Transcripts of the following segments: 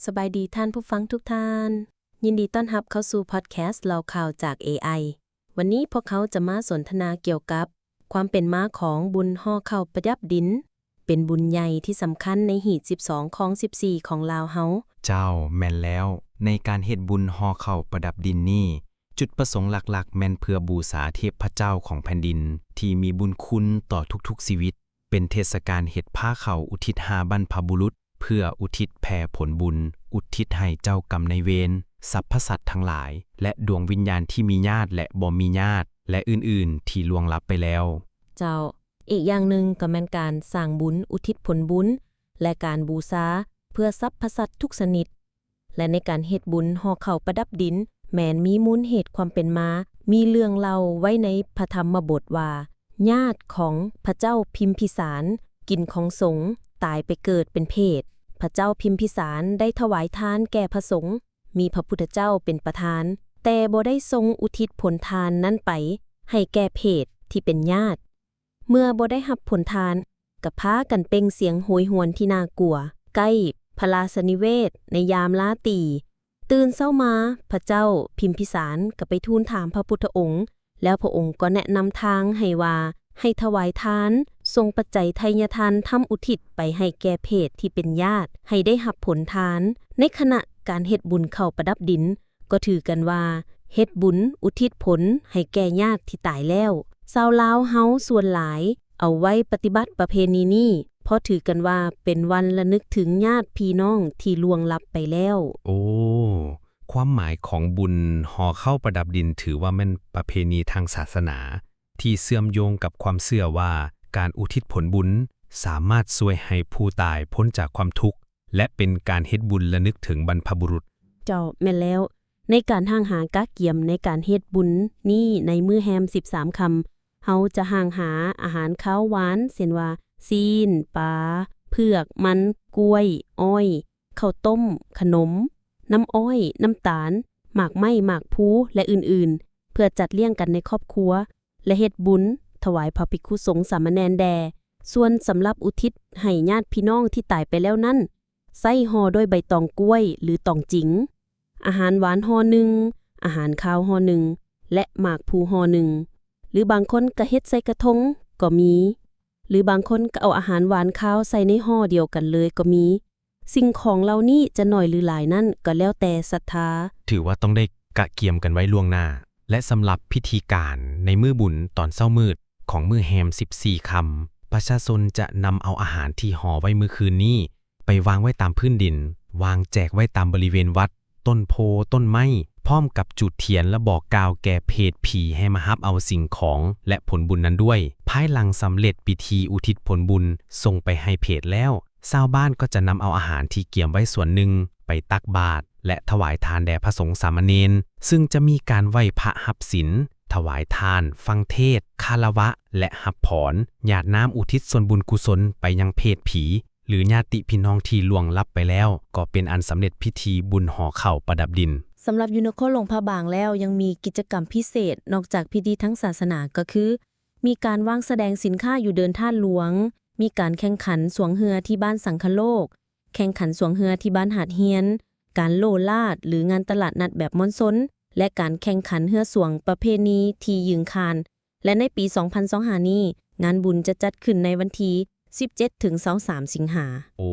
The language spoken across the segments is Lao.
ສະບາຍດີທ່ານຜູ້ຟັງທຸກທ່ານ. ຍິນດີຕ້ອນຮັບເຂົ້າສູ່ພອດແຄສເລົ່າຂ່າວຈາກເອໄອ. ວັນນີ້ພວກເຮົາຈະມາສົນທະນາກ່ຽວກັບຄວາມເປັນມາຂອງບຸນຫໍ່ເຂົ້າປະດັບດິນ, ເປັນບຸນໃຫຍ່ທີ່ສຳຄັນໃນຮີດສິບສອງຄອງສິບສີ່ຂອງລາວເຮົາ. ເຈົ້າ, ແມ່ນແລ້ວ. ໃນການເຮັດບຸນຫໍ່ເຂົ້າປະດັບດິນນີ້, ຈຸດປະສົງຫຼັກໆແມ່ນເພື່ອບູຊາເທບພະເຈົ້າຂອງແຜ່ນດິນທີ່ມີບຸນຄຸນຕໍ່ທຸກໆຊີວິດ. ເປັນເທດສະການເຮັດພາເຂົ້າອຸທິດຫາບັນພະບຸລຸດ ເພື່ອອຸທິດແຜ່ຜົນບຸນ, ອຸທິດໃຫ້ເຈົ້າກຳນາຍເວນ, ສັບພະສັດທັງຫຼາຍ ແລະ ດວງວິນຍານທີ່ມີຍາດ ແລະ ບໍ່ມີຍາດ ແລະ ອື່ນໆທີ່ລ່ວງລັບໄປແລ້ວ. ເຈົ້າ, ອີກຢ່າງໜຶ່ງກໍແມ່ນການສ້າງບຸນອຸທິດຜົນບຸນ ແລະ ການບູຊາເພື່ອສັບພະສັດທຸກຊະນິດ. ແລະ ໃນການເຮັດບຸນຫໍ່ເຂົ້າປະດັບດິນ ແມ່ນມີມູນເຫດຄວາມເປັນມາ, ມີເລື່ອງເລົ່າໄວ້ໃນພະທຳມະບົດວ່າ ຍາດຂອງພະເຈົ້າພິມພິສານ ກິນຂອງສົງ, ຕາຍໄປເກີດເປັນເຜດ. ພະເຈົ້າພິມພິສານໄດ້ຖວາຍທານແກ່ພະສົງ, ມີພະພຸດທະເຈົ້າເປັນປະທານ, ແຕ່ບໍ່ໄດ້ຊົງອຸທິດຜົນທານນັ້ນໄປໃຫ້ແກ່ເຜດທີ່ເປັນຍາດ. ເມື່ອບໍ່ໄດ້ຮັບຜົນທານ, ກໍພາກັນເປັ່ງສຽງໂຫຍຫວນທີ່ໜ້າກົວ ໃກ້ພະລາຊະນິເວດໃນຍາມລາຕີ. ຕື່ນເຊົ້າມາ, ພະເຈົ້າພິມພິສານກໍໄປທູນຖາມພະພຸດທະອົງ, ແລ້ວພະອົງກໍແນະນຳທາງໃຫ້ວ່າ ໃຫ້ຖວາຍທານ, ສົ່ງປັດໄຈໄທຍະທານທຳອຸທິດໄປໃຫ້ແກ່ເຜດທີ່ເປັນຍາດ, ໃຫ້ໄດ້ຮັບຜົນທານ. ໃນຂະນະການເຮັດບຸນເຂົ້າປະດັບດິນ, ກໍຖືກັນວ່າເຮັດບຸນອຸທິດຜົນໃຫ້ແກ່ຍາດທີ່ຕາຍແລ້ວ. ຊາວລາວເຮົາສ່ວນຫຼາຍເອົາໄວ້ປະຕິບັດປະເພນີນີ້ ເພາະຖືກັນວ່າເປັນວັນລະນຶກເຖິງຍາດພີ່ນ້ອງທີ່ລ່ວງລັບໄປແລ້ວ. ໂອ້, ຄວາມໝາຍຂອງບຸນຫໍ່ເຂົ້າປະດັບດິນຖືວ່າແມ່ນປະເພນີທາງສາສະໜາທີ່ເຊື່ອມໂຍງກັບຄວາມເຊື່ອວ່າການອຸທິດຜົນບຸນສາມາດຊ່ວຍໃຫ້ຜູ້ຕາຍພົ້ນຈາກຄວາມທຸກ ແລະ ເປັນການເຮັດບຸນລະນຶກເຖິງບັນພະບຸລຸດ. ເຈົ້າ, ແມ່ນແລ້ວ. ໃນການຮ່າງຫາກະກຽມໃນການເຮັດບຸນນີ້ໃນມື້ແຮມສິບສາມຄ່ຳ, ເຮົາຈະຮ່າງຫາອາຫານຄາວຫວານ ເຊັ່ນວ່າ ຊີ້ນ, ປາ, ເຜືອກ, ມັນ, ກ້ວຍ, ອ້ອຍ, ເຂົ້າຕົ້ມ, ຂະໜົມ, ນ້ຳອ້ອຍ, ນ້ຳຕານ, ໝາກໄມ້, ໝາກພູ ແລະ ອື່ນໆ ເພື່ອຈັດລ້ຽງກັນໃນຄອບຄົວ ແລະ ເຮັດບຸນຖວາຍພະພິກຂຸສົງສາມະເນນແດ່. ສ່ວນສຳລັບອຸທິດໃຫ້ຍາດພີ່ນ້ອງທີ່ຕາຍໄປແລ້ວນັ້ນ, ໃຊ້ຫໍ່ດ້ວຍໃບຕອງກ້ວຍ ຫຼື ຕອງຈິງ, ອາຫານຫວານຫໍ່ໜຶ່ງ, ອາຫານຄາວຫໍ່ໜຶ່ງ ແລະ ໝາກພູຫໍ່ໜຶ່ງ, ຫຼື ບາງຄົນກໍເຮັດໃສ່ກະທົງກໍມີ, ຫຼື ບາງຄົນກໍເອົາອາຫານຫວານຄາວໃສ່ໃນຫໍ່ດຽວກັນເລີຍກໍມີ. ສິ່ງຂອງເຫຼົ່ານີ້ຈະໜ້ອຍຫຼືຫຼາຍນັ້ນກໍແລ້ວແຕ່ສັດທາ. ຖືວ່າຕ້ອງໄດ້ກະກຽມກັນໄວ້ລ່ວງໜ້າ ແລະ ສຳລັບພິທີການໃນມື້ບຸນຕອນເຊົ້າມືດຂອງມື້ແຮມສິບສີ່ຄ່ຳ, ປະຊາຊົນຈະນຳເອົາອາຫານທີ່ຫໍ່ໄວ້ມື້ຄືນນີ້ໄປວາງໄວ້ຕາມພື້ນດິນ, ວາງແຈກໄວ້ຕາມບໍລິເວນວັດ, ຕົ້ນໂພ, ຕົ້ນໄມ້, ພ້ອມກັບຈູດທຽນ ແລະ ບອກກ່າວແກ່ເຜດຜີໃຫ້ມາຮັບເອົາສິ່ງຂອງ ແລະ ຜົນບຸນນັ້ນດ້ວຍ. ພາຍຫຼັງສຳເລັດພິທີອຸທິດຜົນບຸນສົ່ງໄປໃຫ້ເຜດແລ້ວ, ຊາວບ້ານກໍຈະນຳເອົາອາຫານທີ່ກຽມໄວ້ສ່ວນໜຶ່ງໄປຕັກບາດ ແລະ ຖວາຍທານແດ່ພະສົງສາມະເນນ, ຊຶ່ງຈະມີການໄຫວ້ພະຮັບສິນ, ຖວາຍທານ, ຟັງເທດ, ຄາລະວະ ແລະ ຮັບພອນ, ຫຍາດນ້ຳອຸທິດສ່ວນບຸນກຸສົນໄປຍັງເຜດຜີ ຫຼື ຍາດຕິພີ່ນ້ອງທີ່ລ່ວງລັບໄປແລ້ວ, ກໍເປັນອັນສຳເລັດພິທີບຸນຫໍ່ເຂົ້າປະດັບດິນ. ສຳລັບຢູ່ນະຄອນຫຼວງພະບາງແລ້ວ ຍັງມີກິດຈະກຳພິເສດນອກຈາກພິທີທາງສາສະໜາ ກໍຄື ມີການວາງສະແດງສິນຄ້າຢູ່ເດີ່ນທາດຫຼວງ, ມີການແຂ່ງຂັນສວງເຮືອທີ່ບ້ານສັງຄະໂລກ, ແຂ່ງຂັນສວງເຮືອທີ່ບ້ານຫາດຮຽນ, ການໂຫຼລາດ ຫຼື ງານຕະຫຼາດນັດແບບມວນຊົນ ແລະ ການແຂ່ງຂັນເຮືອສວງປະເພນີທີ່ຢືງຄານ ແລະ ໃນປີສອງພັນຊາວຫ້ານີ້, ງານບຸນຈະຈັດຂຶ້ນໃນວັນທີສິບເຈັດ ເຖິງ ຊາວສາມ ສິງຫາ. ໂອ້,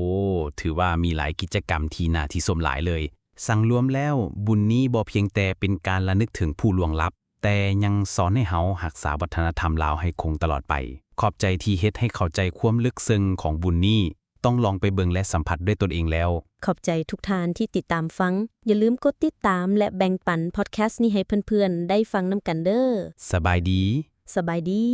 ຖືວ່າມີຫຼາຍກິດຈະກຳທີ່ໜ້າທີ່ຊົມຫຼາຍເລີຍ. ສັງລວມແລ້ວ, ບຸນນີ້ບໍ່ພຽງແຕ່ເປັນການລະນຶກເຖິງຜູ້ລ່ວງລັບ, ແຕ່ຍັງສອນໃຫ້ເຮົາຮັກສາວັດທະນະທຳລາວໃຫ້ຄົງຕະຫຼອດໄປ. ຂອບໃຈທີ່ເຮັດໃຫ້ເຂົ້າໃຈຄວາມເລິກເຊິ່ງຂອງບຸນນີ້. ຕ້ອງລອງໄປເບິ່ງ ແລະ ສຳຜັດດ້ວຍຕົນເອງແລ້ວ. ຂອບໃຈທຸກທ່ານທີ່ຕິດຕາມຟັງ. ຢ່າລືມກົດຕິດຕາມ ແລະ ແບ່ງປັນພອດແຄສນີ້ໃຫ້ເພື່ອນໆໄດ້ຟັງນຳກັນເດີ້. ສະບາຍດີ. ສະບາຍດີ.